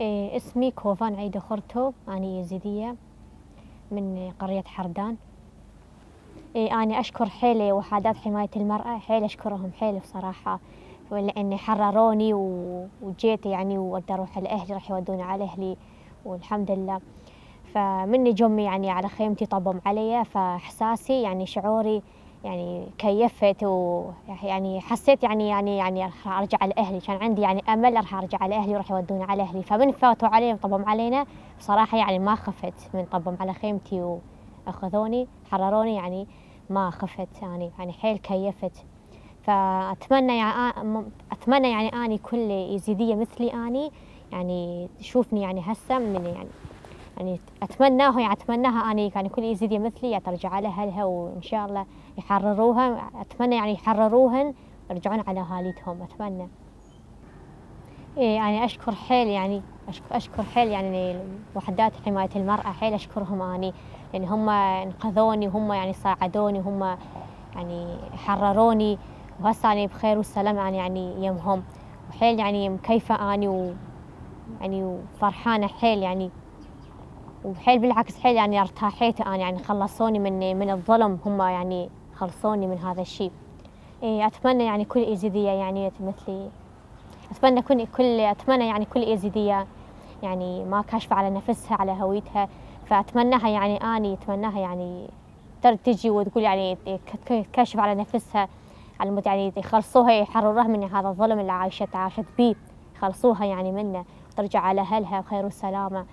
اسمي كوفان عيدة خرتو، أنا يزيدية من قرية حردان. أنا أشكر حيل وحدات حماية المرأة، حيل أشكرهم حيل بصراحة، لأن حرروني وجيت يعني وأقدر أروح لأهلي، راح يودوني على أهلي والحمد لله. فمني جمي يعني على خيمتي طبوا علي، فإحساسي يعني شعوري يعني كيفت، ويعني حسيت يعني راح أرجع لأهلي، كان عندي يعني أمل راح أرجع لأهلي وراح يودوني على أهلي. فمن فاتوا علينا طبوا علينا بصراحة يعني ما خفت من طبوا على خيمتي وأخذوني حرروني، يعني ما خفت يعني حيل كيفت. فأتمنى أتمنى يعني أني كل يزيدية مثلي أني يعني تشوفني يعني هسه من يعني أتمناها أني يعني كل يزيدية مثلي ترجع لأهلها وإن شاء الله يحرروها. أتمنى يعني يحرروهن ويرجعون على أهاليتهم، أتمنى. يعني أشكر حيل يعني أشكر حيل يعني وحدات حماية المرأة، حيل أشكرهم أني، لأن هم انقذوني وهم يعني ساعدوني وهم يعني حرروني، وهسه أنا بخير والسلام يعني يمهم، وحيل يعني مكيفة أني يعني وفرحانة حيل يعني، وحيل بالعكس حيل يعني ارتاحيت أنا يعني خلصوني من الظلم، هم يعني خلصوني من هذا الشيء. أتمنى يعني كل إيزيدية يعني مثلي، أتمنى يعني كل إيزيدية يعني ما كاشفة على نفسها على هويتها، فأتمناها يعني أني أتمناها يعني تجي وتقول يعني تكشف على نفسها، على مود يعني يخلصوها يحرروها من هذا الظلم اللي عاشت بيه، يخلصوها يعني منه وترجع على أهلها بخير والسلامة.